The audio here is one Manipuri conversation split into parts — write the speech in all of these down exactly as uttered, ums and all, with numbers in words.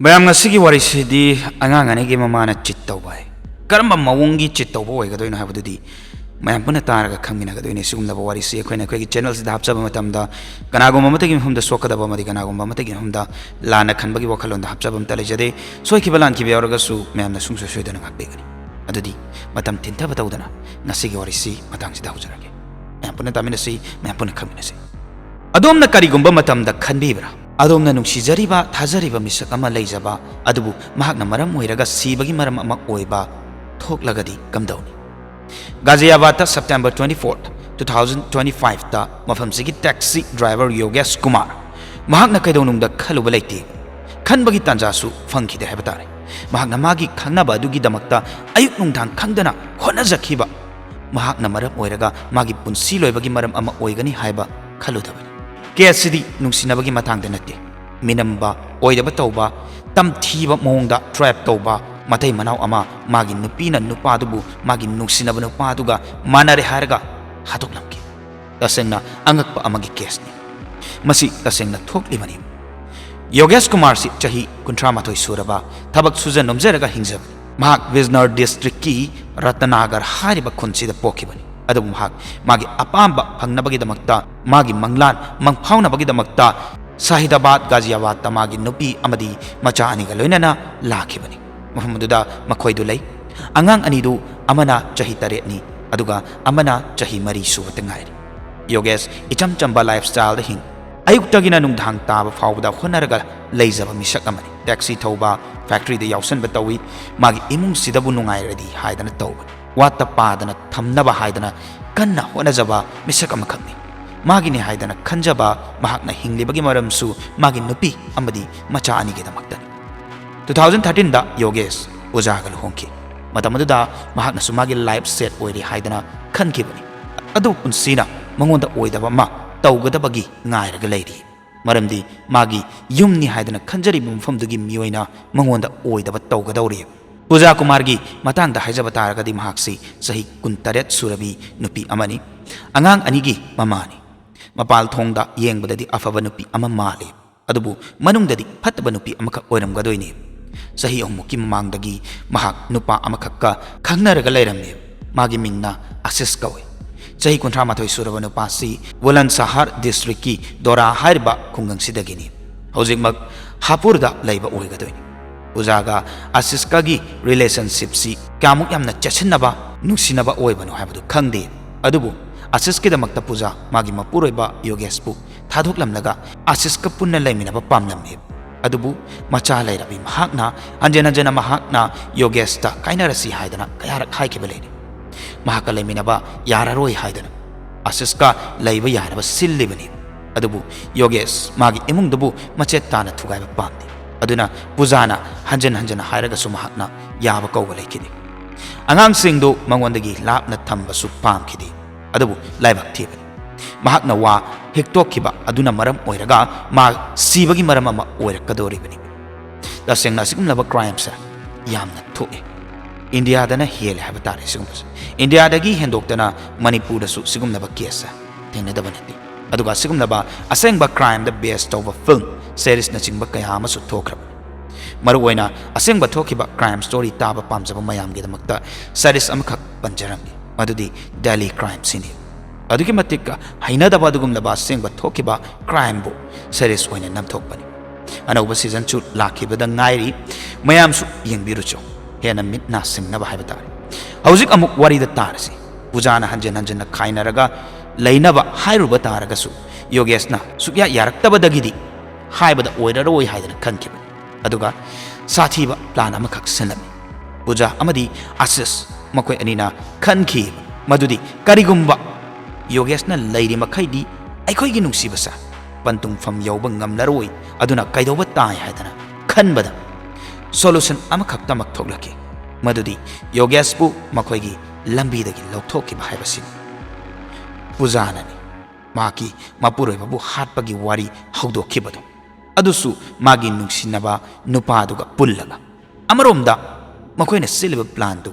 ꯃꯌꯥꯝ, ꯉꯁꯤꯒꯤ ꯋꯥꯔꯤꯁꯤꯗꯤ ꯑꯉꯥꯡ ꯑꯅꯤꯒꯤ ꯃꯃꯥꯅ ꯆꯤꯠ ꯇꯧꯕ ꯍꯥꯏ꯫ ꯀꯔꯝꯕ ꯃꯑꯣꯡꯒꯤ ꯆꯤꯠ ꯇꯧꯕ ꯑꯣꯏꯒꯗꯣꯏꯅꯣ ꯍꯥꯏꯕꯗꯨꯗꯤ ꯃꯌꯥꯝ ꯄꯨꯟꯅ ꯇꯥꯔꯒ ꯈꯪꯃꯤꯟꯅꯒꯗꯣꯏꯅꯤ꯫ ꯁꯤꯒꯨꯝꯂꯕ ꯋꯥꯔꯤꯁꯤ ꯑꯩꯈꯣꯏꯅ ꯑꯩꯈꯣꯏꯒꯤ ꯆꯦꯅꯦꯜꯁꯤꯗ ꯍꯥꯞꯆꯕ ꯃꯇꯝꯗ ꯀꯅꯥꯒꯨꯝꯕ ꯑꯃꯠꯇꯒꯤ ꯃꯐꯝꯗ ꯁꯣꯛꯀꯗꯕ ꯑꯃꯗꯤ ꯀꯅꯥꯒꯨꯝꯕ ꯑꯃꯠꯇꯒꯤ ꯃꯐꯝꯗ ꯂꯥꯟꯅ ꯈꯟꯕꯒꯤ ꯋꯥꯈꯜꯂꯣꯟꯗ ꯍꯥꯞꯆꯕ ꯑꯃꯠꯇ ꯂꯩꯖꯗꯦ꯫ ꯁꯣꯏꯈꯤꯕ ꯂꯥꯟꯈꯤꯕ ꯌꯥꯎꯔꯒꯁꯨ ꯃꯌꯥꯝꯅ ꯁꯨꯡꯁꯣꯏ ꯁꯣꯏꯗꯅ ꯉꯥꯛꯄꯤꯒꯅꯤ꯫ ꯑꯗꯨꯗꯤ ꯃꯇꯝ ꯊꯤꯟꯊꯕ ꯇꯧꯗꯅ ꯉꯁꯤꯒꯤ ꯋꯥꯔꯤꯁꯤ ꯃꯇꯥꯡꯁꯤꯗ ꯍꯧꯖꯔꯒꯦ꯫ ꯃꯌꯥꯝ ꯄꯨꯟꯅ ꯇꯥꯃꯤꯟꯅꯁꯤ, ꯃꯌꯥꯝ ꯄꯨꯟꯅ ꯈꯪꯃꯤꯟꯅꯁꯤ꯫ ꯑꯗꯣꯝꯅ ꯀꯔꯤꯒꯨꯝꯕ ꯃꯇꯝꯗ ꯈꯟꯕꯤꯕ꯭ꯔꯥ? ꯑꯗꯣꯝꯅ ꯅꯨꯡꯁꯤꯖꯔꯤꯕ, ꯊꯥꯖꯔꯤꯕ ꯃꯤꯁꯛ ꯑꯃ ꯂꯩꯖꯕ, ꯑꯗꯨꯕꯨ ꯃꯍꯥꯛꯅ ꯃꯔꯝ ꯑꯣꯏꯔꯒ ꯁꯤꯕꯒꯤ ꯃꯔꯝ ꯑꯃ ꯑꯣꯏꯕ ꯊꯣꯛꯂꯒꯗꯤ ꯀꯝꯗꯧꯅꯤ? ꯒꯥꯖꯤꯌꯥꯕꯥꯗꯇ September twenty-fourth, two thousand twenty-fiveꯇ ꯃꯐꯝꯁꯤꯒꯤ taxi driver ꯌꯣꯒꯦꯁ ꯀꯨꯃꯥꯔ, ꯃꯍꯥꯛꯅ ꯀꯩꯗꯧꯅꯨꯡꯗ ꯈꯜꯂꯨꯕ ꯂꯩꯇꯦ, ꯈꯟꯕꯒꯤ ꯇꯥꯟꯖꯥꯁꯨ ꯐꯪꯈꯤꯗꯦ ꯍꯥꯏꯕ ꯇꯥꯔꯦ꯫ ꯃꯍꯥꯛꯅ ꯃꯥꯒꯤ ꯈꯪꯅꯕ ꯑꯗꯨꯒꯤꯗꯃꯛꯇ ꯑꯌꯨꯛ ꯅꯨꯡꯗꯥꯡ ꯈꯪꯗꯅ ꯍꯣꯠꯅꯖꯈꯤꯕ, ꯃꯍꯥꯛꯅ ꯃꯔꯝ ꯑꯣꯏꯔꯒ ꯃꯥꯒꯤ ꯄꯨꯟꯁꯤ ꯂꯣꯏꯕꯒꯤ ꯃꯔꯝ ꯑꯃ ꯑꯣꯏꯒꯅꯤ ꯍꯥꯏꯕ ꯈꯜꯂꯨꯗꯕꯅꯤ꯫ ꯀꯦꯁꯁꯤꯗꯤ ꯅꯨꯡꯁꯤꯅꯕꯒꯤ ꯃꯇꯥꯡꯗ ꯅꯠꯇꯦ꯫ ꯃꯤꯅꯝꯕ, ꯑꯣꯏꯗꯕ ꯇꯧꯕ, ꯇꯝꯊꯤꯕ ꯃꯑꯣꯡꯗ trap ꯇꯧꯕ, ꯃꯇꯩ ꯃꯅꯥꯎ ꯑꯃ ꯃꯥꯒꯤ ꯅꯨꯄꯤꯅ ꯅꯨꯄꯥꯗꯨꯕꯨ ꯃꯥꯒꯤ ꯅꯨꯡꯁꯤꯅꯕ ꯅꯨꯄꯥꯗꯨꯒ ꯃꯥꯟꯅꯔꯦ ꯍꯥꯏꯔꯒ ꯍꯥꯠꯇꯣꯛꯂꯝꯈꯤ꯫ ꯇꯁꯦꯡꯅ ꯑꯉꯛꯄ ꯑꯃꯒꯤ ꯀꯦꯁꯅꯤ꯫ ꯃꯁꯤ ꯇꯁꯦꯡꯅ ꯊꯣꯛꯂꯤꯕꯅꯤ꯫ ꯌꯣꯒꯦꯁ ꯀꯨꯃꯥꯔꯁꯤ ꯆꯍꯤ ꯀꯨꯟꯊ꯭ꯔꯥ ꯃꯥꯊꯣꯏ ꯁꯨꯔꯕ, ꯊꯕꯛ ꯁꯨꯖ ꯅꯣꯝꯖꯔꯒ ꯍꯤꯡꯖꯕꯅꯤ꯫ ꯃꯍꯥꯛ ꯕꯤꯖꯅꯔ districtꯀꯤ ꯔꯇꯅꯥꯒꯔ ꯍꯥꯏꯔꯤꯕ ꯈꯨꯟꯁꯤꯗ ꯄꯣꯛꯈꯤꯕꯅꯤ꯫ ꯑꯗꯨꯕꯨ ꯃꯍꯥꯛ ꯃꯥꯒꯤ ꯑꯄꯥꯝꯕ ꯐꯪꯅꯕꯒꯤꯗꯃꯛꯇ, ꯃꯥꯒꯤ ꯃꯪꯂꯥꯟ ꯃꯪꯐꯥꯎꯅꯕꯒꯤꯗꯃꯛꯇ ꯁꯥꯍꯤꯗꯥꯕꯥꯗ, ꯒꯥꯖꯤꯌꯥꯕꯥꯗꯇ ꯃꯥꯒꯤ ꯅꯨꯄꯤ ꯑꯃꯗꯤ ꯃꯆꯥ ꯑꯅꯤꯒ ꯂꯣꯏꯅꯅ ꯂꯥꯛꯈꯤꯕꯅꯤ꯫ ꯃꯐꯝ ꯑꯗꯨꯗ ꯃꯈꯣꯏꯗꯨ ꯂꯩ꯫ ꯑꯉꯥꯡ ꯑꯅꯤꯗꯨ ꯑꯃꯅ ꯆꯍꯤ ꯇꯔꯦꯠꯅꯤ, ꯑꯗꯨꯒ ꯑꯃꯅ ꯆꯍꯤ ꯃꯔꯤ ꯁꯨꯕꯇ ꯉꯥꯏꯔꯤ꯫ ꯌꯣꯒꯦꯁ ꯏꯆꯝ ꯆꯝꯕ lifestyleꯗ ꯍꯤꯡ꯫ ꯑꯌꯨꯛꯇꯒꯤꯅ ꯅꯨꯡꯗꯥꯡ ꯇꯥꯕ ꯐꯥꯎꯕꯗ ꯍꯣꯠꯅꯔꯒ ꯂꯩꯖꯕ ꯃꯤꯁꯛ ꯑꯃꯅꯤ꯫ Taxi ꯊꯧꯕ, factoryꯗ ꯌꯥꯎꯁꯟꯕ ꯇꯧꯏ꯫ ꯃꯥꯒꯤ ꯏꯃꯨꯡꯁꯤꯗꯕꯨ ꯅꯨꯡꯉꯥꯏꯔꯗꯤ ꯍꯥꯏꯗꯅ ꯇꯧꯕꯅꯤ꯫ ꯋꯥꯠꯇ ꯄꯥꯗꯅ ꯊꯝꯅꯕ ꯍꯥꯏꯗꯅ ꯀꯟꯅ ꯍꯣꯠꯅꯖꯕ ꯃꯤꯁꯛ ꯑꯃꯈꯛꯅꯤ꯫ ꯃꯥꯒꯤꯅꯤ ꯍꯥꯏꯗꯅ ꯈꯟꯖꯕ ꯃꯍꯥꯛꯅ ꯍꯤꯡꯂꯤꯕꯒꯤ ꯃꯔꯝꯁꯨ ꯃꯥꯒꯤ ꯅꯨꯄꯤ ꯑꯃꯗꯤ ꯃꯆꯥ ꯑꯅꯤꯒꯤꯗꯃꯛꯇꯅꯤ꯫ Two thousand thirteenꯗ ꯌꯣꯒꯦꯁ ꯎꯖꯥꯒ ꯂꯨꯍꯣꯡꯈꯤ꯫ ꯃꯇꯝ ꯑꯗꯨꯗ ꯃꯍꯥꯛꯅꯁꯨ ꯃꯥꯒꯤ life set ꯑꯣꯏꯔꯦ ꯍꯥꯏꯗꯅ ꯈꯟꯈꯤꯕꯅꯤ꯫ ꯑꯗꯨꯕꯨ ꯄꯨꯟꯁꯤꯅ ꯃꯉꯣꯟꯗ ꯑꯣꯏꯗꯕ ꯑꯃ ꯇꯧꯒꯗꯕꯒꯤ ꯉꯥꯏꯔꯒ ꯂꯩꯔꯤ꯫ ꯃꯔꯝꯗꯤ ꯃꯥꯒꯤ ꯌꯨꯝꯅꯤ ꯍꯥꯏꯗꯅ ꯈꯟꯖꯔꯤꯕ ꯃꯐꯝꯗꯨꯒꯤ ꯃꯤꯑꯣꯏꯅ ꯃꯉꯣꯟꯗ ꯑꯣꯏꯗꯕ ꯇꯧꯒꯗꯧꯔꯤ꯫ ꯄꯨꯖꯥ ꯀꯨꯃꯥꯔꯒꯤ ꯃꯇꯥꯡꯗ ꯍꯥꯏꯖꯕ ꯇꯥꯔꯒꯗꯤ ꯃꯍꯥꯛꯁꯤ ꯆꯍꯤ ꯀꯨꯟꯇꯔꯦꯠ ꯁꯨꯔꯕꯤ ꯅꯨꯄꯤ ꯑꯃꯅꯤ꯫ ꯑꯉꯥꯡ ꯑꯅꯤꯒꯤ ꯃꯃꯥꯅꯤ꯫ ꯃꯄꯥꯜ ꯊꯣꯡꯗ ꯌꯦꯡꯕꯗꯗꯤ ꯑꯐꯕ ꯅꯨꯄꯤ ꯑꯃ ꯃꯥꯜꯂꯤ꯫ ꯑꯗꯨꯕꯨ ꯃꯅꯨꯡꯗꯗꯤ ꯐꯠꯇꯕ ꯅꯨꯄꯤ ꯑꯃꯈꯛ ꯑꯣꯏꯔꯝꯒꯗꯣꯏꯅꯤ꯫ ꯆꯍꯤ ꯑꯍꯨꯝꯃꯨꯛꯀꯤ ꯃꯃꯥꯡꯗꯒꯤ ꯃꯍꯥꯛ ꯅꯨꯄꯥ ꯑꯃꯈꯛꯀ ꯈꯪꯅꯔꯒ ꯂꯩꯔꯝꯃꯤ꯫ ꯃꯥꯒꯤ ꯃꯤꯡꯅ ꯑꯁꯤꯁ ꯀꯧꯏ꯫ ꯆꯍꯤ ꯀꯨꯟꯊ꯭ꯔꯥ ꯃꯥꯊꯣꯏ ꯁꯨꯔꯕ ꯅꯨꯄꯥꯁꯤ ꯕꯨꯂꯟꯁꯍꯥꯔ ꯗꯤꯁꯇ꯭ꯔꯤꯛꯀꯤ ꯗꯣꯔꯥ ꯍꯥꯏꯔꯤꯕ ꯈꯨꯡꯒꯪꯁꯤꯗꯒꯤꯅꯤ꯫ ꯍꯧꯖꯤꯛꯃꯛ ꯍꯥꯄꯨꯔꯗ ꯂꯩꯕ ꯑꯣꯏꯒꯗꯣꯏꯅꯤ꯫ ꯄꯨꯖꯥꯒ ꯑꯁꯤꯁꯀꯒꯤ ꯔꯤꯂꯦꯁꯟꯁꯤꯞꯁꯤ ꯀꯌꯥꯃꯨꯛ ꯌꯥꯝꯅ ꯆꯦꯠꯁꯤꯟꯅꯕ, ꯅꯨꯡꯁꯤꯅꯕ ꯑꯣꯏꯕꯅꯣ ꯍꯥꯏꯕꯗꯨ ꯈꯪꯗꯦ꯫ ꯑꯗꯨꯕꯨ ꯑꯁꯤꯁꯀꯤꯗꯃꯛꯇ ꯄꯨꯖꯥ ꯃꯥꯒꯤ ꯃꯄꯨꯔꯣꯏꯕ ꯌꯣꯒꯦꯁꯄꯨ ꯊꯥꯗꯣꯛꯂꯝꯂꯒ ꯑꯁꯤꯁꯀ ꯄꯨꯟꯅ ꯂꯩꯃꯤꯟꯅꯕ ꯄꯥꯝꯂꯝꯃꯤ꯫ ꯑꯗꯨꯕꯨ ꯃꯆꯥ ꯂꯩꯔꯕꯤ ꯃꯍꯥꯛꯅ ꯍꯟꯖꯤꯟ ꯍꯟꯖꯤꯟꯅ ꯃꯍꯥꯛꯅ ꯌꯣꯒꯦꯁꯇ ꯀꯥꯏꯅꯔꯁꯤ ꯍꯥꯏꯗꯅ ꯀꯌꯥꯔꯛ ꯍꯥꯏꯈꯤꯕ ꯂꯩꯔꯤ꯫ ꯃꯍꯥꯛꯀ ꯂꯩꯃꯤꯟꯅꯕ ꯌꯥꯔꯔꯣꯏ ꯍꯥꯏꯗꯨꯅ ꯑꯁꯤꯁꯀ ꯂꯩꯕ ꯌꯥꯅꯕ ꯁꯤꯜꯂꯤꯕꯅꯤ꯫ ꯑꯗꯨꯕꯨ ꯌꯣꯒꯦꯁ ꯃꯥꯒꯤ ꯏꯃꯨꯡꯗꯨꯕꯨ ꯃꯆꯦꯠ ꯇꯥꯅ ꯊꯨꯒꯥꯏꯕ ꯄꯥꯝꯗꯦ꯫ ꯑꯗꯨꯅ ꯄꯨꯖꯥꯅ ꯍꯟꯖꯤꯟ ꯍꯟꯖꯤꯟꯅ ꯍꯥꯏꯔꯒꯁꯨ ꯃꯍꯥꯛꯅ ꯌꯥꯕ ꯀꯧꯕ ꯂꯩꯈꯤꯗꯦ꯫ ꯑꯉꯥꯡꯁꯤꯡꯗꯨ ꯃꯉꯣꯟꯗꯒꯤ ꯂꯥꯞꯅ ꯊꯝꯕꯁꯨ ꯄꯥꯝꯈꯤꯗꯦ꯫ ꯑꯗꯨꯕꯨ ꯂꯥꯏꯕꯛ ꯊꯤꯕꯅꯤ, ꯃꯍꯥꯛꯅ ꯋꯥ ꯍꯤꯛꯇꯣꯛꯈꯤꯕ ꯑꯗꯨꯅ ꯃꯔꯝ ꯑꯣꯏꯔꯒ ꯃꯥ ꯁꯤꯕꯒꯤ ꯃꯔꯝ ꯑꯃ ꯑꯣꯏꯔꯛꯀꯗꯧꯔꯤꯕꯅꯤ꯫ ꯇꯁꯦꯡꯅ ꯑꯁꯤꯒꯨꯝꯂꯕ ꯀ꯭ꯔꯥꯏꯝꯁꯦ ꯌꯥꯝꯅ ꯊꯣꯛꯑꯦ꯫ ꯏꯟꯗꯤꯌꯥꯗꯅ ꯍꯦꯜꯂꯦ ꯍꯥꯏꯕ ꯇꯥꯔꯦ ꯁꯤꯒꯨꯝꯕꯁꯦ꯫ ꯏꯟꯗꯤꯌꯥꯗꯒꯤ ꯍꯦꯟꯗꯣꯛꯇꯅ ꯃꯅꯤꯄꯨꯔꯗꯁꯨ ꯁꯤꯒꯨꯝꯂꯕ ꯀꯦꯁꯁꯦ ꯊꯦꯡꯅꯗꯕ ꯅꯠꯇꯦ꯫ ꯑꯗꯨꯒ ꯑꯁꯤꯒꯨꯝꯂꯕ ꯑꯁꯦꯡꯕ ꯀ꯭ꯔꯥꯏꯝꯗ ꯕꯦꯁ ꯇꯧꯕ ꯐꯤꯜꯝ, ꯁꯦꯔꯤꯁꯅꯆꯤꯡꯕ ꯀꯌꯥ ꯑꯃꯁꯨ ꯊꯣꯛꯈ꯭ꯔꯕꯅꯤ꯫ ꯃꯔꯨꯑꯣꯏꯅ ꯑꯁꯦꯡꯕ ꯊꯣꯛꯈꯤꯕ ꯀ꯭ꯔꯥꯏꯝ ꯁ꯭ꯇꯣꯔꯤ ꯇꯥꯕ ꯄꯥꯝꯖꯕ ꯃꯌꯥꯝꯒꯤꯗꯃꯛꯇ ꯁꯦꯔꯤꯁ ꯑꯃꯈꯛ ꯄꯟꯖꯔꯝꯒꯦ, ꯃꯗꯨꯗꯤ ꯗꯦꯂꯤ ꯀ꯭ꯔꯥꯏꯝꯁꯤꯅꯤ꯫ ꯑꯗꯨꯛꯀꯤ ꯃꯇꯤꯛ ꯍꯩꯅꯗꯕ ꯑꯗꯨꯒꯨꯝꯂꯕ ꯑꯁꯦꯡꯕ ꯊꯣꯛꯈꯤꯕ ꯀ꯭ꯔꯥꯏꯝꯕꯨ ꯁꯦꯔꯤꯁ ꯑꯣꯏꯅ ꯅꯝꯊꯣꯛꯄꯅꯤ꯫ ꯑꯅꯧꯕ ꯁꯤꯖꯟꯁꯨ ꯂꯥꯛꯈꯤꯕꯗ ꯉꯥꯏꯔꯤ, ꯃꯌꯥꯝꯁꯨ ꯌꯦꯡꯕꯤꯔꯨꯆꯣ, ꯍꯦꯟꯅ ꯃꯤꯠ ꯅꯥ ꯁꯤꯡꯅꯕ ꯍꯥꯏꯕ ꯇꯥꯔꯦ꯫ ꯍꯧꯖꯤꯛ ꯑꯃꯨꯛ ꯋꯥꯔꯤꯗ ꯇꯥꯔꯁꯤ꯫ ꯄꯨꯖꯥꯅ ꯍꯟꯖꯤꯟ ꯍꯟꯖꯤꯟꯅ ꯈꯥꯏꯅꯔꯒ ꯂꯩꯅꯕ ꯍꯥꯏꯔꯨꯕ ꯇꯥꯔꯒꯁꯨ ꯌꯣꯒꯦꯁꯅ ꯁꯨꯛꯌꯥ ꯌꯥꯔꯛꯇꯕꯗꯒꯤꯗꯤ ꯍꯥꯏꯕꯗ ꯑꯣꯏꯔꯔꯣꯏ ꯍꯥꯏꯗꯅ ꯈꯟꯈꯤꯕꯅꯤ꯫ ꯑꯗꯨꯒ ꯁꯥꯊꯤꯕ ꯄ꯭ꯂꯥꯟ ꯑꯃꯈꯛ ꯁꯤꯜꯂꯝꯃꯤ꯫ ꯄꯨꯖꯥ ꯑꯃꯗꯤ ꯑꯁꯤꯁ ꯃꯈꯣꯏ ꯑꯅꯤꯅ ꯈꯟꯈꯤ ꯃꯗꯨꯗꯤ ꯀꯔꯤꯒꯨꯝꯕ ꯌꯣꯒꯦꯁꯅ ꯂꯩꯔꯤ ꯃꯈꯩꯗꯤ ꯑꯩꯈꯣꯏꯒꯤ ꯅꯨꯡꯁꯤꯕꯁꯦ ꯄꯟꯊꯨꯡꯐꯝ ꯌꯧꯕ ꯉꯝꯂꯔꯣꯏ, ꯑꯗꯨꯅ ꯀꯩꯗꯧꯕ ꯇꯥꯏ ꯍꯥꯏꯗꯅ ꯈꯟꯕꯗ ꯁꯣꯂꯨꯁꯟ ꯑꯃꯈꯛꯇꯃꯛ ꯊꯣꯛꯂꯛꯈꯤ, ꯃꯗꯨꯗꯤ ꯌꯣꯒꯦꯁꯄꯨ ꯃꯈꯣꯏꯒꯤ ꯂꯝꯕꯤꯗꯒꯤ ꯂꯧꯊꯣꯛꯈꯤꯕ ꯍꯥꯏꯕꯁꯤꯅꯤ꯫ ꯄꯨꯖꯥꯅꯅꯤ ꯃꯍꯥꯛꯀꯤ ꯃꯄꯨꯔꯣꯏꯕꯕꯨ ꯍꯥꯠꯄꯒꯤ ꯋꯥꯔꯤ ꯍꯧꯗꯣꯛꯈꯤꯕꯗꯨ, ꯑꯗꯨꯁꯨ ꯃꯥꯒꯤ ꯅꯨꯡꯁꯤꯅꯕ ꯅꯨꯄꯥꯗꯨꯒ ꯄꯨꯜꯂꯒ꯫ ꯑꯃꯔꯣꯝꯗ ꯃꯈꯣꯏꯅ ꯁꯤꯜꯂꯤꯕ ꯄ꯭ꯂꯥꯟꯗꯨ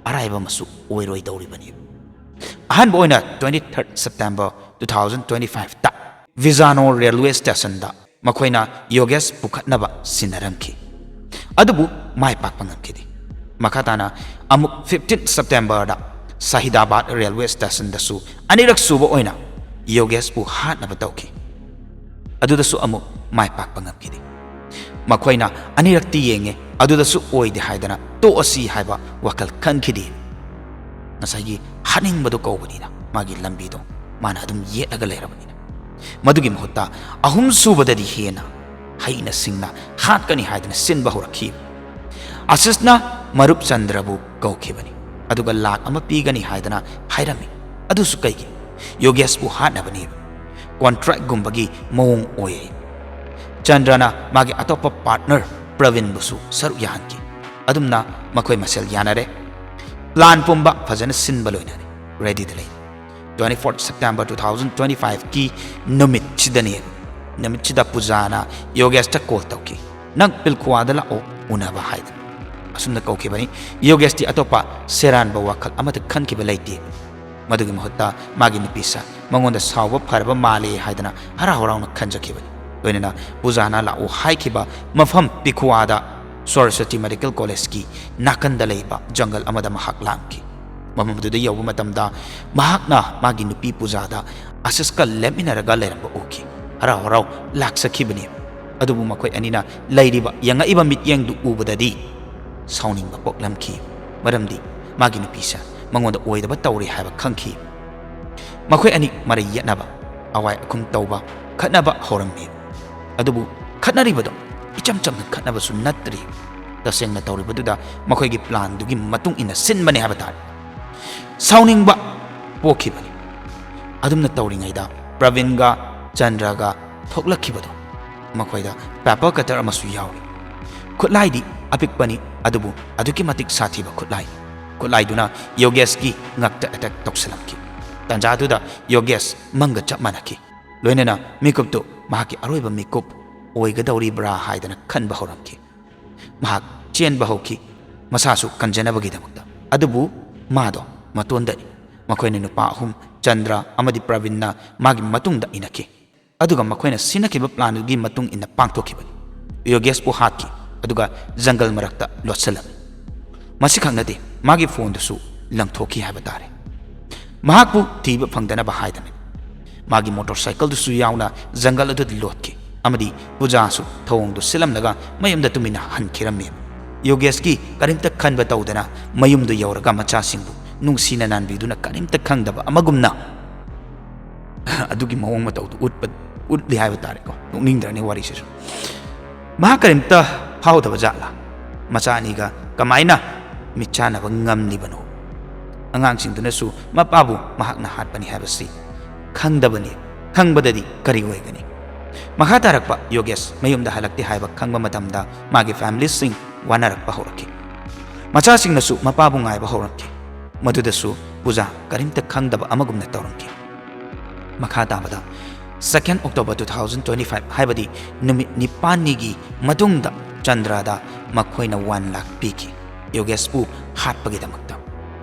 ꯑꯔꯥꯏꯕ ꯑꯃꯁꯨ ꯑꯣꯏꯔꯣꯏꯗꯧꯔꯤꯕꯅꯤ꯫ ꯑꯍꯥꯟꯕ ꯑꯣꯏꯅ twenty third September two thousand twenty five ꯇ ꯕꯤꯖꯥꯅꯣꯔ ꯔꯦꯜꯋꯦ ꯁ꯭ꯇꯦꯁꯟꯗ ꯃꯈꯣꯏꯅ ꯌꯣꯒꯦꯁ ꯄꯨꯈꯠꯅꯕ ꯁꯤꯟꯅꯔꯝꯈꯤ꯫ ꯑꯗꯨꯕꯨ ꯃꯥꯏ ꯄꯥꯛꯄ ꯉꯝꯈꯤꯗꯦ꯫ ꯃꯈꯥ ꯇꯥꯅ ꯑꯃꯨꯛ fifteen September ꯗ ꯁꯍꯤꯗꯥꯕꯥꯗ railway station ꯗꯁꯨ ꯑꯅꯤꯔꯛ ꯁꯨꯕ ꯑꯣꯏꯅ ꯌꯣꯒꯦꯁꯄꯨ ꯍꯥꯠꯅꯕ ꯇꯧꯈꯤ꯫ ꯑꯗꯨꯗꯁꯨ ꯑꯃꯨꯛ ꯃꯥꯏ ꯄꯥꯛꯄ ꯉꯝꯈꯤꯗꯦ꯫ ꯃꯈꯣꯏꯅ ꯑꯅꯤꯔꯛꯇꯤ ꯌꯦꯡꯉꯦ, ꯑꯗꯨꯗꯁꯨ ꯑꯣꯏꯗꯦ ꯍꯥꯏꯗꯅ ꯇꯣꯛꯑꯁꯤ ꯍꯥꯏꯕ ꯋꯥꯈꯜ ꯈꯟꯈꯤꯗꯦ꯫ ꯉꯁꯥꯏꯒꯤ ꯍꯥꯠꯅꯤꯡꯕꯗꯣ ꯀꯧꯕꯅꯤꯅ ꯃꯥꯒꯤ ꯂꯝꯕꯤꯗꯣ ꯃꯥꯅ ꯑꯗꯨꯝ ꯌꯦꯠꯂꯒ ꯂꯩꯔꯕꯅꯤꯅ꯫ ꯃꯗꯨꯒꯤ ꯃꯍꯨꯠꯇ ꯑꯍꯨꯝ ꯁꯨꯕꯗꯗꯤ ꯍꯦꯟꯅ ꯍꯩꯅ ꯁꯤꯡꯅ ꯍꯥꯠꯀꯅꯤ ꯍꯥꯏꯗꯅ ꯁꯤꯟꯕ ꯍꯧꯔꯛꯈꯤ꯫ ꯑꯁꯤꯁꯅ ꯃꯔꯨꯞ ꯆꯟꯗ꯭ꯔꯕꯨ ꯀꯧꯈꯤꯕꯅꯤ, ꯑꯗꯨꯒ ꯂꯥꯛ ꯑꯃ ꯄꯤꯒꯅꯤ ꯍꯥꯏꯗꯅ ꯍꯥꯏꯔꯝꯃꯤ꯫ ꯑꯗꯨꯁꯨ ꯀꯩꯒꯤ? ꯌꯣꯒꯦꯁꯄꯨ ꯍꯥꯠꯅꯕꯅꯦꯕ꯫ Contract ꯒꯨꯝꯕꯒꯤ ꯃꯑꯣꯡ ꯑꯣꯏꯌꯦ꯫ ꯆꯟꯗ꯭ꯔꯅ ꯃꯥꯒꯤ ꯑꯇꯣꯞꯄ partner ꯄ꯭ꯔꯕꯤꯟꯕꯨꯁꯨ ꯁꯔꯨꯛ ꯌꯥꯍꯟꯈꯤ꯫ ꯑꯗꯨꯝꯅ ꯃꯈꯣꯏ ꯃꯁꯦꯜ ꯌꯥꯅꯔꯦ꯫ Plan ꯄꯨꯝꯕ ꯐꯖꯅ ꯁꯤꯟꯕ ꯂꯣꯏꯅꯔꯦ꯫ Ready ꯗ ꯂꯩ꯫ Twenty fourth September two thousand twenty five ꯀꯤ ꯅꯨꯃꯤꯠꯁꯤꯗꯅꯦ, ꯅꯨꯃꯤꯠꯁꯤꯗ ꯄꯨꯖꯥꯅ ꯌꯣꯒꯦꯁꯇ call ꯇꯧꯈꯤ꯫ "ꯅꯪ ꯄꯤꯜꯈꯨꯋꯥꯗ ꯂꯥꯛꯑꯣ ꯎꯅꯕ" ꯍꯥꯏꯗꯅ꯫ ꯑꯁꯨꯝꯅ ꯀꯧꯈꯤꯕꯅꯤ꯫ ꯌꯣꯒꯦꯁꯇꯤ ꯑꯇꯣꯞꯄ ꯁꯦꯔꯥꯟꯕ ꯋꯥꯈꯜ ꯑꯃꯠꯇ ꯈꯟꯈꯤꯕ ꯂꯩꯇꯦ꯫ ꯃꯗꯨꯒꯤ ꯃꯍꯨꯠꯇ ꯃꯥꯒꯤ ꯅꯨꯄꯤꯁꯦ ꯃꯉꯣꯟꯗ ꯁꯥꯎꯕ ꯐꯔꯕ ꯃꯥꯜꯂꯦ ꯍꯥꯏꯗꯅ ꯍꯔꯥꯎ ꯍꯔꯥꯎꯅ ꯈꯟꯖꯈꯤꯕꯅꯤ꯫ ꯂꯣꯏꯅꯅ ꯄꯨꯖꯥꯅ ꯂꯥꯛꯎ ꯍꯥꯏꯈꯤꯕ ꯃꯐꯝ ꯄꯤꯈꯨꯋꯥꯗ Saraswati Medical College ꯀꯤ ꯅꯥꯀꯟꯗ ꯂꯩꯕ ꯖꯪꯒꯜ ꯑꯃꯗ ꯃꯍꯥꯛ ꯂꯥꯛꯈꯤ꯫ ꯃꯐꯝ ꯑꯗꯨꯗ ꯌꯧꯕ ꯃꯇꯝꯗ ꯃꯍꯥꯛꯅ ꯃꯥꯒꯤ ꯅꯨꯄꯤ ꯄꯨꯖꯥꯗ ꯑꯁꯤꯁꯀ ꯂꯦꯞꯃꯤꯟꯅꯔꯒ ꯂꯩꯔꯝꯕ ꯎꯈꯤ꯫ ꯍꯔꯥꯎ ꯍꯔꯥꯎ ꯂꯥꯛꯆꯈꯤꯕꯅꯤ꯫ ꯑꯗꯨꯕꯨ ꯃꯈꯣꯏ ꯑꯅꯤꯅ ꯂꯩꯔꯤꯕ, ꯌꯦꯡꯉꯛꯏꯕ ꯃꯤꯠꯌꯦꯡꯗꯨ ꯎꯕꯗꯗꯤ ꯁꯥꯎꯅꯤꯡꯕ ꯄꯣꯛꯂꯝꯈꯤ꯫ ꯃꯔꯝꯗꯤ ꯃꯥꯒꯤ ꯅꯨꯄꯤꯁꯦ ꯃꯉꯣꯟꯗ ꯑꯣꯏꯗꯕ ꯇꯧꯔꯦ ꯍꯥꯏꯕ ꯈꯪꯈꯤ꯫ ꯃꯈꯣꯏ ꯑꯅꯤ ꯃꯔꯩ ꯌꯦꯠꯅꯕ, ꯑꯋꯥꯏ ꯑꯈꯨꯝ ꯇꯧꯕ, ꯈꯠꯅꯕ ꯍꯧꯔꯝꯃꯤ꯫ ꯑꯗꯨꯕꯨ ꯈꯠꯅꯔꯤꯕꯗꯣ ꯏꯆꯝ ꯆꯝꯅ ꯈꯠꯅꯕꯁꯨ ꯅꯠꯇ꯭ꯔꯤ꯫ ꯇꯁꯦꯡꯅ ꯇꯧꯔꯤꯕꯗꯨꯗ ꯃꯈꯣꯏꯒꯤ plan ꯗꯨꯒꯤ ꯃꯇꯨꯡ ꯏꯟꯅ ꯁꯤꯟꯕꯅꯦ ꯍꯥꯏꯕ ꯇꯥꯔꯦ꯫ ꯁꯥꯎꯅꯤꯡꯕ ꯄꯣꯛꯈꯤꯕꯅꯤ꯫ ꯑꯗꯨꯝꯅ ꯇꯧꯔꯤꯉꯩꯗ ꯄ꯭ꯔꯕꯤꯟꯒ ꯆꯟꯗ꯭ꯔꯒ ꯊꯣꯛꯂꯛꯈꯤꯕꯗꯣ ꯃꯈꯣꯏꯗ paper cutter ꯑꯃꯁꯨ ꯌꯥꯎꯔꯤ꯫ ꯈꯨꯠꯂꯥꯏꯗꯤ ꯑꯄꯤꯛꯄꯅꯤ, ꯑꯗꯨꯕꯨ ꯑꯗꯨꯛꯀꯤ ꯃꯇꯤꯛ ꯁꯥꯊꯤꯕ ꯈꯨꯠꯂꯥꯏ꯫ ꯈꯨꯠꯂꯥꯏꯗꯨꯅ ꯌꯣꯒꯦꯁꯀꯤ ꯉꯛꯇ attack ꯇꯧꯁꯤꯜꯂꯝꯈꯤ꯫ ꯇꯥꯟꯖꯥꯗꯨꯗ ꯌꯣꯒꯦꯁ ꯃꯪꯒ ꯆꯞ ꯃꯥꯟꯅꯈꯤ꯫ ꯂꯣꯏꯅꯅ ꯃꯤꯀꯨꯞꯇꯨ ꯃꯍꯥꯛꯀꯤ ꯑꯔꯣꯏꯕ ꯃꯤꯀꯨꯞ ꯑꯣꯏꯒꯗꯧꯔꯤꯕ꯭ꯔꯥ ꯍꯥꯏꯗꯅ ꯈꯟꯕ ꯍꯧꯔꯝꯈꯤ꯫ ꯃꯍꯥꯛ ꯆꯦꯟꯕ ꯍꯧꯈꯤ꯫ ꯃꯁꯥꯁꯨ ꯀꯟꯖꯅꯕꯒꯤꯗꯃꯛꯇ꯫ ꯑꯗꯨꯕꯨ ꯃꯥꯗꯣ ꯃꯇꯣꯟꯗꯅꯤ꯫ ꯃꯈꯣꯏꯅ ꯅꯨꯄꯥ ꯑꯍꯨꯝ, ꯆꯟꯗ꯭ꯔ ꯑꯃꯗꯤ ꯄ꯭ꯔꯕꯤꯟꯅ ꯃꯥꯒꯤ ꯃꯇꯨꯡꯗ ꯏꯟꯅꯈꯤ꯫ ꯑꯗꯨꯒ ꯃꯈꯣꯏꯅ ꯁꯤꯟꯅꯈꯤꯕ plan ꯑꯗꯨꯒꯤ ꯃꯇꯨꯡ ꯏꯟꯅ ꯄꯥꯡꯊꯣꯛꯈꯤꯕꯅꯤ꯫ ꯌꯣꯒꯦꯁꯄꯨ ꯍꯥꯠꯈꯤ, ꯑꯗꯨꯒ ꯖꯪꯒꯜ ꯃꯔꯛꯇ ꯂꯣꯠꯁꯤꯜꯂꯝꯃꯤ꯫ ꯃꯁꯤꯈꯛ ꯅꯠꯇꯦ, ꯃꯥꯒꯤ phone ꯗꯨꯁꯨ ꯂꯪꯊꯣꯛꯈꯤ ꯍꯥꯏꯕ ꯇꯥꯔꯦ꯫ ꯃꯍꯥꯛꯄꯨ ꯊꯤꯕ ꯐꯪꯗꯅꯕ ꯍꯥꯏꯗꯅ ꯃꯥꯒꯤ motorcycle ꯗꯨꯁꯨ ꯌꯥꯎꯅ ꯖꯪꯒꯜ ꯑꯗꯨꯗ ꯂꯣꯠꯈꯤ, ꯑꯃꯗꯤ ꯄꯨꯖꯥꯁꯨ ꯊꯧꯑꯣꯡꯗꯨ ꯁꯤꯜꯂꯝꯂꯒ ꯃꯌꯨꯝꯗ ꯇꯨꯃꯤꯟꯅ ꯍꯟꯈꯤꯔꯝꯃꯤ꯫ ꯌꯣꯒꯦꯁꯀꯤ ꯀꯔꯤꯝꯇ ꯈꯟꯕ ꯇꯧꯗꯅ ꯃꯌꯨꯝꯗꯨ ꯌꯧꯔꯒ ꯃꯆꯥꯁꯤꯡꯕꯨ ꯅꯨꯡꯁꯤꯅ ꯅꯥꯟꯕꯤꯗꯨꯅ ꯀꯔꯤꯝꯇ ꯈꯪꯗꯕ ꯑꯃꯒꯨꯝꯅ ꯑꯗꯨꯒꯤ ꯃꯑꯣꯡ ꯃꯇꯧꯗꯨ ꯎꯠꯄ, ꯎꯠꯂꯤ ꯍꯥꯏꯕ ꯇꯥꯔꯦꯀꯣ꯫ ꯅꯣꯛꯅꯤꯡꯗ꯭ꯔꯅꯤ ꯋꯥꯔꯤꯁꯤꯁꯨ? ꯃꯍꯥꯛ ꯀꯔꯤꯝꯇ ꯐꯥꯎꯗꯕ ꯖꯥꯠꯂꯥ? ꯃꯆꯥ ꯑꯅꯤꯒ ꯀꯃꯥꯏꯅ ꯃꯤꯠꯆꯥꯟꯅꯕ ꯉꯝꯂꯤꯕꯅꯣ? ꯑꯉꯥꯡꯁꯤꯡꯗꯨꯅꯁꯨ ꯃꯄꯥꯕꯨ ꯃꯍꯥꯛꯅ ꯍꯥꯠꯄꯅꯤ ꯍꯥꯏꯕꯁꯤ ꯈꯪꯗꯕꯅꯤ꯫ ꯈꯪꯕꯗꯗꯤ ꯀꯔꯤ ꯑꯣꯏꯒꯅꯤ? ꯃꯈꯥ ꯇꯥꯔꯛꯄ, ꯌꯣꯒꯦꯁ ꯃꯌꯨꯝꯗ ꯍꯜꯂꯛꯇꯦ ꯍꯥꯏꯕ ꯈꯪꯕ ꯃꯇꯝꯗ ꯃꯥꯒꯤ family ꯁꯤꯡ ꯋꯥꯅꯔꯛꯄ ꯍꯧꯔꯛꯈꯤ꯫ ꯃꯆꯥꯁꯤꯡꯅꯁꯨ ꯃꯄꯥꯕꯨ ꯉꯥꯏꯕ ꯍꯧꯔꯛꯈꯤ꯫ ꯃꯗꯨꯗꯁꯨ ꯄꯨꯖꯥ ꯀꯔꯤꯝꯇ ꯈꯪꯗꯕ ꯑꯃꯒꯨꯝꯅ ꯇꯧꯔꯝꯈꯤ꯫ ꯃꯈꯥ ꯇꯥꯕꯗ, second October two thousand twenty five, ꯍꯥꯏꯕꯗꯤ ꯅꯨꯃꯤꯠ ꯅꯤꯄꯥꯜꯅꯤꯒꯤ ꯃꯇꯨꯡꯗ, ꯆꯟꯗ꯭ꯔꯗ ꯃꯈꯣꯏꯅ one lakh ꯄꯤꯈꯤ, ꯌꯣꯒꯦꯁꯄꯨ ꯍꯥꯠꯄꯒꯤꯗꯃꯛꯇ꯫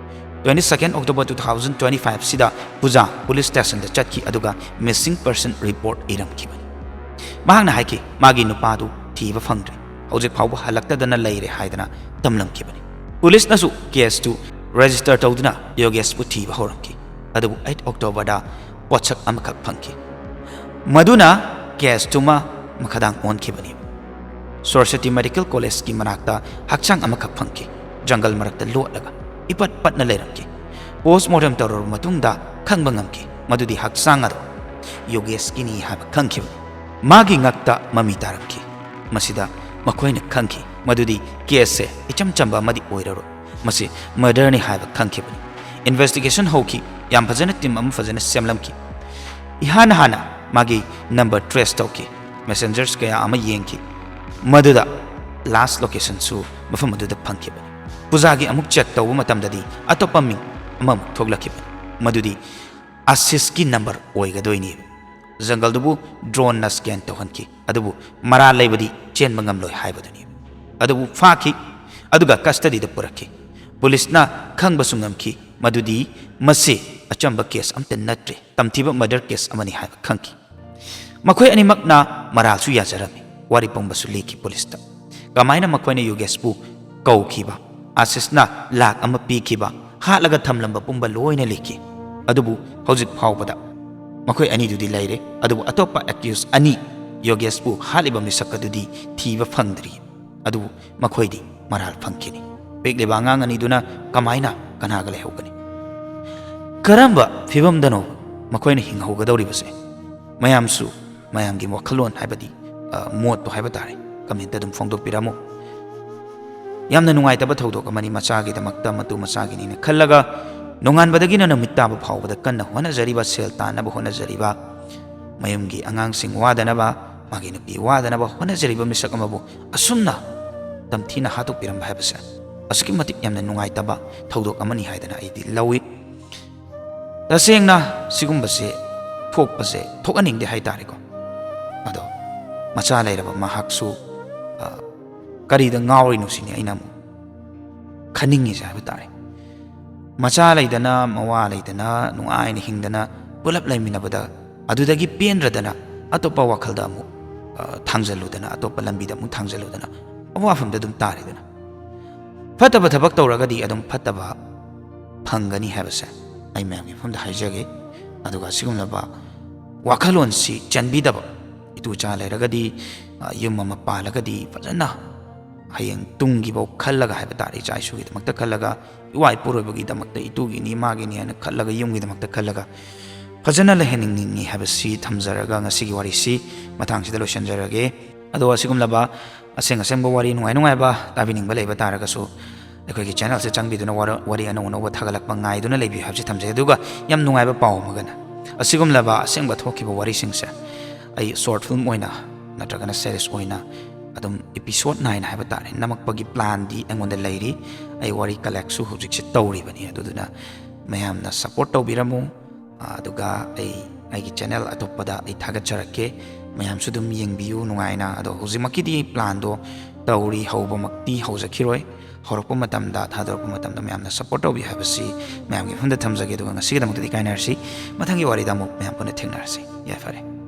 Twenty second October two thousand twenty five ꯁꯤꯗ ꯄꯨꯖꯥ police station ꯗ ꯆꯠꯈꯤ, ꯑꯗꯨꯒ missing person report ꯏꯔꯝꯈꯤꯕꯅꯤ꯫ ꯃꯍꯥꯛꯅ ꯍꯥꯏꯈꯤ, ꯃꯥꯒꯤ ꯅꯨꯄꯥꯗꯨ ꯊꯤꯕ ꯐꯪꯗ꯭ꯔꯦ, ꯍꯧꯖꯤꯛ ꯐꯥꯎꯕ ꯍꯜꯂꯛꯇꯗꯅ ꯂꯩꯔꯦ ꯍꯥꯏꯗꯅ ꯇꯝꯂꯝꯈꯤꯕꯅꯤ꯫ Police ꯅꯁꯨ case ꯇꯨ register ꯇꯧꯗꯨꯅ ꯌꯣꯒꯦꯁꯄꯨ ꯊꯤꯕ ꯍꯧꯔꯝꯈꯤ꯫ ꯑꯗꯨꯕꯨ eight October ꯗ ꯄꯣꯠꯁꯛ ꯑꯃꯈꯛ ꯐꯪꯈꯤ꯫ ꯃꯗꯨꯅ case ꯇꯨꯃ ꯃꯈꯥꯗꯥꯡ ꯑꯣꯟꯈꯤꯕꯅꯤ꯫ ꯁꯔꯁ꯭ꯋꯇꯤ Medical College ꯀꯤ ꯃꯅꯥꯛꯇ ꯍꯛꯆꯥꯡ ꯑꯃꯈꯛ ꯐꯪꯈꯤ꯫ ꯖꯪꯒꯜ ꯃꯔꯛꯇ ꯂꯣꯠꯂꯒ ꯏꯄꯠ ꯄꯠꯅ ꯂꯩꯔꯝꯈꯤ꯫ Post mortem ꯇꯧꯔꯕ ꯃꯇꯨꯡꯗ ꯈꯪꯕ ꯉꯝꯈꯤ ꯃꯗꯨꯗꯤ ꯍꯛꯆꯥꯡ ꯑꯗꯨ ꯌꯣꯒꯦꯁꯀꯤꯅꯤ ꯍꯥꯏꯕ ꯈꯪꯈꯤꯕꯅꯤ꯫ ꯃꯥꯒꯤ ꯉꯛꯇ ꯃꯃꯤ ꯇꯥꯔꯝꯈꯤ꯫ ꯃꯁꯤꯗ ꯃꯈꯣꯏꯅ ꯈꯪꯈꯤ ꯃꯗꯨꯗꯤ case ꯁꯦ ꯏꯆꯝ ꯆꯝꯕ ꯑꯃꯗꯤ ꯑꯣꯏꯔꯔꯣꯏ, ꯃꯁꯤ murder ꯅꯤ ꯍꯥꯏꯕ ꯈꯪꯈꯤꯕꯅꯤ꯫ Investigation ꯍꯧꯈꯤ, ꯌꯥꯝ ꯐꯖꯅ team ꯑꯃ ꯐꯖꯅ ꯁꯦꯝꯂꯝꯈꯤ꯫ ꯏꯍꯥꯟ ꯍꯥꯟꯅ ꯃꯥꯒꯤ number trace ꯇꯧꯈꯤ, messengers ꯀꯌꯥ ꯑꯃ ꯌꯦꯡꯈꯤ, ꯃꯗꯨꯗ last location ꯁꯨ ꯃꯐꯝ ꯑꯗꯨꯗ ꯐꯪꯈꯤꯕꯅꯤ꯫ ꯄꯨꯖꯥꯒꯤ ꯑꯃꯨꯛ check ꯇꯧꯕ ꯃꯇꯝꯗꯗꯤ ꯑꯇꯣꯞꯄ ꯃꯤꯡ ꯑꯃꯃꯨꯛ ꯊꯣꯛꯂꯛꯈꯤꯕꯅꯤ, ꯃꯗꯨꯗꯤ ꯑꯁꯤꯁꯀꯤ number ꯑꯣꯏꯒꯗꯣꯏꯅꯤ꯫ ꯖꯪꯒꯜꯗꯨꯕꯨ drone ꯅ scan ꯇꯧꯍꯟꯈꯤ, ꯑꯗꯨꯕꯨ ꯃꯔꯥꯜ ꯂꯩꯕꯗꯤ ꯆꯦꯟꯕ ꯉꯝꯂꯣꯏ ꯍꯥꯏꯕꯗꯨꯅꯤ꯫ ꯑꯗꯨꯕꯨ ꯐꯥꯈꯤ, ꯑꯗꯨꯒ custody ꯗ ꯄꯨꯔꯛꯈꯤ꯫ Police ꯅ ꯈꯪꯕꯁꯨ ꯉꯝꯈꯤ ꯃꯗꯨꯗꯤ ꯃꯁꯤ ꯑꯆꯝꯕ case ꯑꯃꯠꯇ ꯅꯠꯇ꯭ꯔꯦ, ꯇꯝꯊꯤꯕ murder case ꯑꯃꯅꯤ ꯍꯥꯏꯕ ꯈꯪꯈꯤ꯫ ꯃꯈꯣꯏ ꯑꯅꯤꯃꯛꯅ ꯃꯔꯥꯜꯁꯨ ꯌꯥꯖꯔꯝꯃꯤ, ꯋꯥꯔꯤ ꯄꯨꯝꯕꯁꯨ ꯂꯤꯈꯤ ꯄꯨꯂꯤꯁꯇ꯫ ꯀꯃꯥꯏꯅ ꯃꯈꯣꯏꯅ ꯌꯣꯒꯦꯁꯄꯨ ꯀꯧꯈꯤꯕ, ꯑꯥꯁꯤꯁꯅ ꯂꯥꯛ ꯑꯃ ꯄꯤꯈꯤꯕ, ꯍꯥꯠꯂꯒ ꯊꯝꯂꯝꯕ ꯄꯨꯝꯕ ꯂꯣꯏꯅ ꯂꯤꯈꯤ꯫ ꯑꯗꯨꯕꯨ ꯍꯧꯖꯤꯛ ꯐꯥꯎꯕꯗ ꯃꯈꯣꯏ ꯑꯅꯤꯗꯨꯗꯤ ꯂꯩꯔꯦ, ꯑꯗꯨꯕꯨ ꯑꯇꯣꯞꯄ ꯑꯦꯀ꯭ꯌꯨꯁ ꯑꯅꯤ ꯌꯣꯒꯦꯁꯄꯨ ꯍꯥꯠꯂꯤꯕ ꯃꯤꯁꯛ ꯑꯗꯨꯗꯤ ꯊꯤꯕ ꯐꯪꯗ꯭ꯔꯤ꯫ ꯑꯗꯨꯕꯨ ꯃꯈꯣꯏꯗꯤ ꯃꯔꯥꯜ ꯐꯪꯈꯤꯅꯤ꯫ ꯄꯤꯛꯂꯤꯕ ꯑꯉꯥꯡ ꯑꯅꯤꯗꯨꯅ ꯀꯃꯥꯏꯅ ꯀꯅꯥꯒ ꯂꯩꯍꯧꯒꯅꯤ? ꯀꯔꯝꯕ ꯐꯤꯕꯝꯗꯅꯣ ꯃꯈꯣꯏꯅ ꯍꯤꯡꯍꯧꯒꯗꯧꯔꯤꯕꯁꯦ? ꯃꯌꯥꯝꯁꯨ ꯃꯌꯥꯝꯒꯤ ꯋꯥꯈꯜꯂꯣꯟ ꯍꯥꯏꯕꯗꯤ, ꯑ, ꯃꯣꯠꯇꯣ ꯍꯥꯏꯕ ꯇꯥꯔꯦ, ꯀꯃꯦꯟꯇ ꯑꯗꯨꯝ ꯐꯣꯡꯗꯣꯛꯄꯤꯔꯝꯃꯨ꯫ ꯌꯥꯝꯅ ꯅꯨꯡꯉꯥꯏꯇꯕ ꯊꯧꯗꯣꯛ ꯑꯃꯅꯤ, ꯃꯆꯥꯒꯤꯗꯃꯛꯇ, ꯃꯇꯨ ꯃꯆꯥꯒꯤꯅꯤꯅ ꯈꯜꯂꯒ, ꯅꯣꯡꯉꯥꯟꯕꯗꯒꯤꯅ ꯅꯨꯃꯤꯠ ꯇꯥꯕ ꯐꯥꯎꯕꯗ ꯀꯟꯅ ꯍꯣꯠꯅꯖꯔꯤꯕ, ꯁꯦꯜ ꯇꯥꯟꯅꯕ ꯍꯣꯠꯅꯖꯔꯤꯕ, ꯃꯌꯨꯝꯒꯤ ꯑꯉꯥꯡꯁꯤꯡ ꯋꯥꯗꯅꯕ, ꯃꯥꯒꯤ ꯅꯨꯄꯤ ꯋꯥꯗꯅꯕ ꯍꯣꯠꯅꯖꯔꯤꯕ ꯃꯤꯁꯛ ꯑꯃꯕꯨ ꯑꯁꯨꯝꯅ ꯇꯝꯊꯤꯅ ꯍꯥꯠꯇꯣꯛꯄꯤꯔꯝꯕ ꯍꯥꯏꯕꯁꯦ ꯑꯁꯨꯛꯀꯤ ꯃꯇꯤꯛ ꯌꯥꯝꯅ ꯅꯨꯡꯉꯥꯏꯇꯕ ꯊꯧꯗꯣꯛ ꯑꯃꯅꯤ ꯍꯥꯏꯗꯅ ꯑꯩꯗꯤ ꯂꯧꯏ꯫ ꯇꯁꯦꯡꯅ ꯁꯤꯒꯨꯝꯕꯁꯦ ꯊꯣꯛꯄꯁꯦ ꯊꯣꯛꯍꯟꯅꯤꯡꯗꯦ ꯍꯥꯏꯇꯥꯔꯦꯀꯣ꯫ ꯑꯗꯣ ꯃꯆꯥ ꯂꯩꯔꯕ ꯃꯍꯥꯛꯁꯨ, ꯑ, ꯀꯔꯤꯗ ꯉꯥꯎꯔꯤꯅꯣ ꯁꯤꯅꯤ ꯑꯩꯅ ꯑꯃꯨꯛ ꯈꯟꯅꯤꯡꯉꯤꯁꯦ ꯍꯥꯏꯕ ꯇꯥꯔꯦ꯫ ꯃꯆꯥ ꯂꯩꯗꯅ, ꯃꯋꯥ ꯂꯩꯗꯅ, ꯅꯨꯡꯉꯥꯏꯅ ꯍꯤꯡꯗꯅ, ꯄꯨꯂꯞ ꯂꯩꯃꯤꯟꯅꯕꯗ ꯑꯗꯨꯗꯒꯤ ꯄꯦꯟꯗ꯭ꯔꯗꯅ ꯑꯇꯣꯞꯄ ꯋꯥꯈꯜꯗ ꯑꯃꯨꯛ, ꯑ, ꯊꯥꯡꯖꯜꯂꯨꯗꯅ, ꯑꯇꯣꯞꯄ ꯂꯝꯕꯤꯗ ꯑꯃꯨꯛ ꯊꯥꯡꯖꯜꯂꯨꯗꯅ ꯑꯋꯥꯐꯝꯗ ꯑꯗꯨꯝ ꯇꯥꯔꯦꯗꯅ꯫ ꯐꯠꯇꯕ ꯊꯕꯛ ꯇꯧꯔꯒꯗꯤ ꯑꯗꯨꯝ ꯐꯠꯇꯕ ꯐꯪꯒꯅꯤ ꯍꯥꯏꯕꯁꯦ ꯑꯩ ꯃꯌꯥꯝꯒꯤ ꯃꯐꯝꯗ ꯍꯥꯏꯖꯒꯦ꯫ ꯑꯗꯨꯒ ꯑꯁꯤꯒꯨꯝꯂꯕ ꯋꯥꯈꯜꯂꯣꯟꯁꯤ ꯆꯦꯟꯕꯤꯗꯕ ꯏꯇꯨꯆꯥ ꯂꯩꯔꯒꯗꯤ, ꯑ, ꯌꯨꯝ ꯑꯃ ꯄꯥꯜꯂꯒꯗꯤ ꯐꯖꯅ ꯍꯌꯦꯡ ꯇꯨꯡꯒꯤꯐꯧ ꯈꯜꯂꯒ ꯍꯥꯏꯕ ꯇꯥꯔꯦ, ꯏꯆꯥ ꯏꯁꯨꯒꯤꯗꯃꯛꯇ ꯈꯜꯂꯒ, ꯏꯋꯥ ꯏꯄꯨꯔꯣꯏꯕꯒꯤꯗꯃꯛꯇ, ꯏꯇꯨꯒꯤꯅꯤ ꯏꯃꯥꯒꯤꯅꯤ ꯍꯥꯏꯅ ꯈꯜꯂꯒ, ꯌꯨꯝꯒꯤꯗꯃꯛꯇ ꯈꯜꯂꯒ ꯐꯖꯅ ꯂꯩꯍꯟꯅꯤꯡꯉꯤ ꯍꯥꯏꯕꯁꯤ ꯊꯝꯖꯔꯒ ꯉꯁꯤꯒꯤ ꯋꯥꯔꯤꯁꯤ ꯃꯇꯥꯡꯁꯤꯗ ꯂꯣꯏꯁꯤꯟꯖꯔꯒꯦ꯫ ꯑꯗꯣ ꯑꯁꯤꯒꯨꯝꯂꯕ ꯑꯁꯦꯡ ꯑꯁꯦꯡꯕ ꯋꯥꯔꯤ, ꯅꯨꯡꯉꯥꯏ ꯅꯨꯡꯉꯥꯏꯕ ꯇꯥꯕꯤꯅꯤꯡꯕ ꯂꯩꯕ ꯇꯥꯔꯒꯁꯨ ꯑꯩꯈꯣꯏꯒꯤ ꯆꯦꯅꯦꯜꯁꯦ ꯆꯪꯕꯤꯗꯨꯅ ꯋꯥꯔ-, ꯋꯥꯔꯤ ꯑꯅꯧ ꯑꯅꯧꯕ ꯊꯥꯒꯠꯂꯛꯄ ꯉꯥꯏꯗꯨꯅ ꯂꯩꯕꯤꯌꯨ ꯍꯥꯏꯕꯁꯤ ꯊꯝꯖꯩ꯫ ꯑꯗꯨꯒ ꯌꯥꯝ ꯅꯨꯡꯉꯥꯏꯕ ꯄꯥꯎ ꯑꯃꯒꯅ, ꯑꯁꯤꯒꯨꯝꯂꯕ ꯑꯁꯦꯡꯕ ꯊꯣꯛꯈꯤꯕ ꯋꯥꯔꯤꯁꯤꯡꯁꯦ ꯑꯩ ꯁꯣꯔꯠ ꯐꯤꯂꯝ ꯑꯣꯏꯅ ꯅꯠꯇ꯭ꯔꯒꯅ ꯁꯦꯔꯤꯁ ꯑꯣꯏꯅ ꯑꯗꯨꯝ ꯏꯄꯤꯁꯣꯗ ꯅꯥꯏꯟ ꯍꯥꯏꯕ ꯇꯥꯔꯦ, ꯅꯝꯃꯛꯄꯒꯤ ꯄ꯭ꯂꯥꯟꯗꯤ ꯑꯩꯉꯣꯟꯗ ꯂꯩꯔꯤ꯫ ꯑꯩ ꯋꯥꯔꯤ ꯀꯂꯦꯛꯁꯨ ꯍꯧꯖꯤꯛꯁꯦ ꯇꯧꯔꯤꯕꯅꯤ꯫ ꯑꯗꯨꯗꯨꯅ ꯃꯌꯥꯝꯅ ꯁꯞꯄꯣꯔꯠ ꯇꯧꯕꯤꯔꯝꯃꯨ꯫ ꯑꯗꯨꯒ ꯑꯩ, ꯑꯩꯒꯤ ꯆꯦꯅꯦꯜ ꯑꯇꯣꯞꯄꯗ ꯑꯩ ꯊꯥꯒꯠꯆꯔꯛꯀꯦ꯫ ꯃꯌꯥꯝꯁꯨ ꯑꯗꯨꯝ ꯌꯦꯡꯕꯤꯌꯨ ꯅꯨꯡꯉꯥꯏꯅ꯫ ꯑꯗꯣ ꯍꯧꯖꯤꯛꯃꯛꯀꯤꯗꯤ ꯄ꯭ꯂꯥꯟꯗꯣ ꯇꯧꯔꯤ, ꯍꯧꯕꯃꯛꯇꯤ ꯍꯧꯖꯈꯤꯔꯣꯏ꯫ ꯍꯧꯔꯛꯄ ꯃꯇꯝꯗ, ꯊꯥꯗꯣꯔꯛꯄ ꯃꯇꯝꯗ ꯃꯌꯥꯝꯅ ꯁꯞꯄꯣꯔꯠ ꯇꯧꯕꯤ ꯍꯥꯏꯕꯁꯤ ꯃꯌꯥꯝꯒꯤ ꯃꯐꯝꯗ ꯊꯝꯖꯒꯦ꯫ ꯑꯗꯨꯒ ꯉꯁꯤꯒꯤꯗꯃꯛꯇꯗꯤ ꯀꯥꯏꯅꯔꯁꯤ꯫ ꯃꯊꯪꯒꯤ ꯋꯥꯔꯤꯗ ꯑꯃꯨꯛ ꯃꯌꯥꯝ ꯄꯨꯟꯅ ꯊꯦꯡꯅꯔꯁꯤ꯫ ꯌꯥꯏꯐꯔꯦ꯫